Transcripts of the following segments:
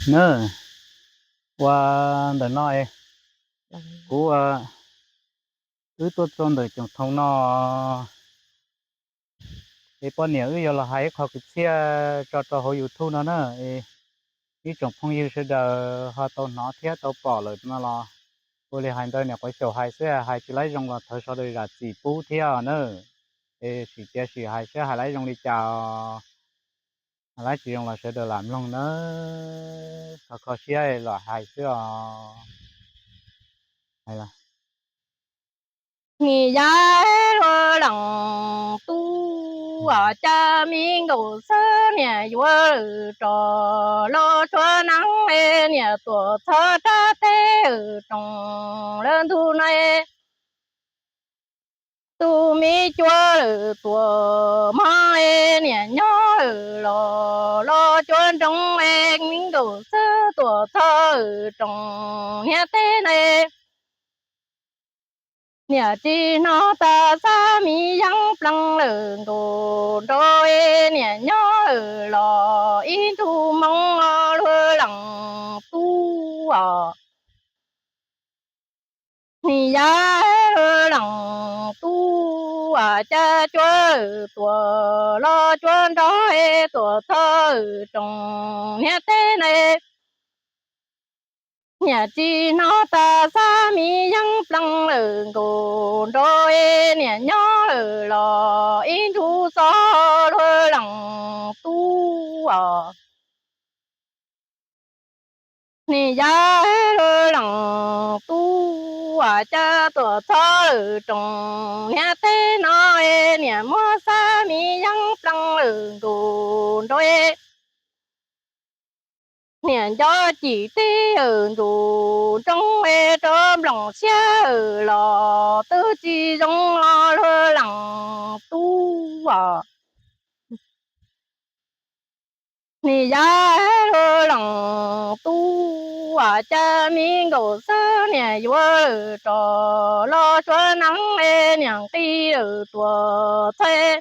Na, ua ntawm no, kuv, wb tuaj txog ntawm Coom Thoo no, es poj niam wb yuav los hais ib qho kwv txhiaj tso rau hauv YouTube no na, es ib tsoom phooj ywg sawv daws ho tau hnov thiab tau pom lawm no los ua li hais ntawd niam quav xyaum hais xwb, hais tsis laib zoo los thov sawv daws zam txim pub thiab na. Es sim tias sim hais saib hais laib zoo li cas, hais laib tsis zoo los sawv daws lam mloog na, kho kho siab los hais xwb os. Nim yav luag leej tub, cas me nkaus xwb niam yuav lwm rog los tsuav neeb, niam tuam txhab rab teb roos lawv ntug no. Tus me cuab lwm tuam mog, niam nyob lwm los los cuav nroos, me nkaus xwb tuam txhab lwm roos niam teb na. Niam tsis hnov tas xab me yeeb plees lwm nkaus nrov, niam nyob lwm los ib ntus moo luag leej tub os. Nim yav luag leej tub, cas cuab lwm tuam los cuav nrov, tuam txhab lwm roos niam teb na. Niam tsis hnov tas xab me yeeb plees lwm nkaus nrov, niam nyob lwm los ib ntus xov luag leej tub os. Nim yav luag leej tub, cas tuam txhab lwm roos niam teb no, niam muab xab me yeeb plees lwm nkaus nrov. Niam nco cim teb ntsuj nroo, rov nplooj siab los twb tsis zoo luag leej tub os. Nim yav luag leej tub, cas me nkaus xwb niam yuav lwm rog los tsuav neeb, niam nqis lwm tuam txhab.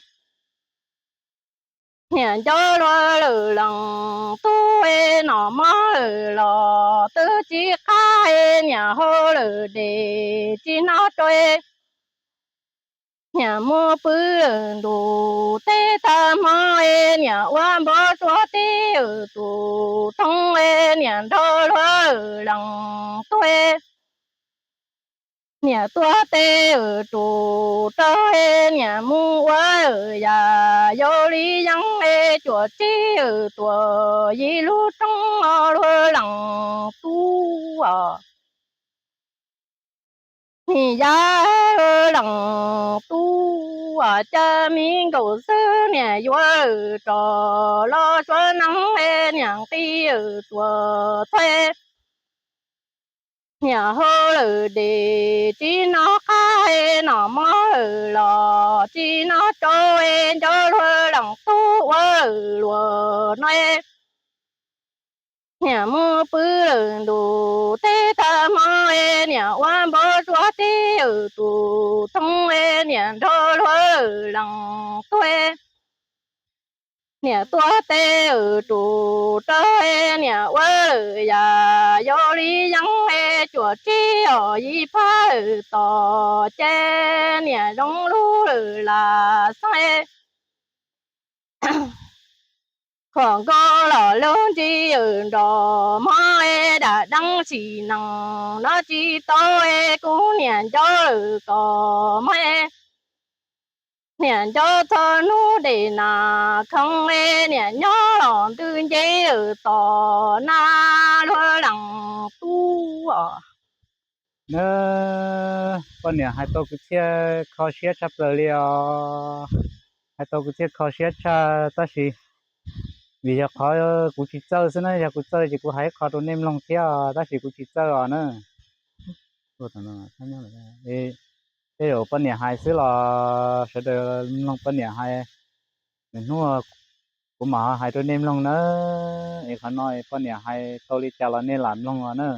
Niam nco luag lwm leej tub, noj mov lwm los twb tsis qab, niam hau lwm dej tsis hnov rau. Niam mus pw lwm ntuj teb tag hmo, niam ua npov tsuag teb tus thoob, niam nrog luag lwm leej tub. Niam tuav tes rus rau, niam mus ua yam yau li yeeb, cuam tsib tuam yim lub roob luag leej tub os. Nim yav luag leej tub, cas me nkaus xwb niam yuav lwm rog los tsuav neeb, niam nqis lwm tuam txhab. Niam hau lwm dej tsis hnov qab, noj mov lwm los tsis hnov rau, nco luag leej tub ua lwm luag no. Niam mus pw lwm ntuj teb tag hmo, niam ua npov tsuag teb tus thoob, niam nrog luag lwm leej tub. Niam tuav tes rus rau, niam ua lwm yam yau li yeeb, cuam tsib os yim phab lwm tom ces niam zoo lub lwm lam xeeb. Khom nkaus los lub ntsig lwm nrog mog, dam deeb sim neej no tsis tau, kuv niam nco lwm kom mog. Niam nco txog hnub dej nas khoov, niam nyob los ntws nce lwm tom na luag leej tub os. Na, poj niam hais tau kwv txhiaj kho siab tshaj plaws li os. Hais tau kwv txhiaj kho siab tshaj tab sis vim yog qhov kuv tsis txawj xwb na, yog kuv txawj ces kuv hais ib qho rau nej mloog thiab tab sis kuv tsis txawj os na. Tej zaum poj niam hais xwb los sawv daws mloog poj niam hais. Lwm hnub kuv mam hais rau nej mloog na. Es qhov no poj niam hais tau li cas los nej lam mloog os na.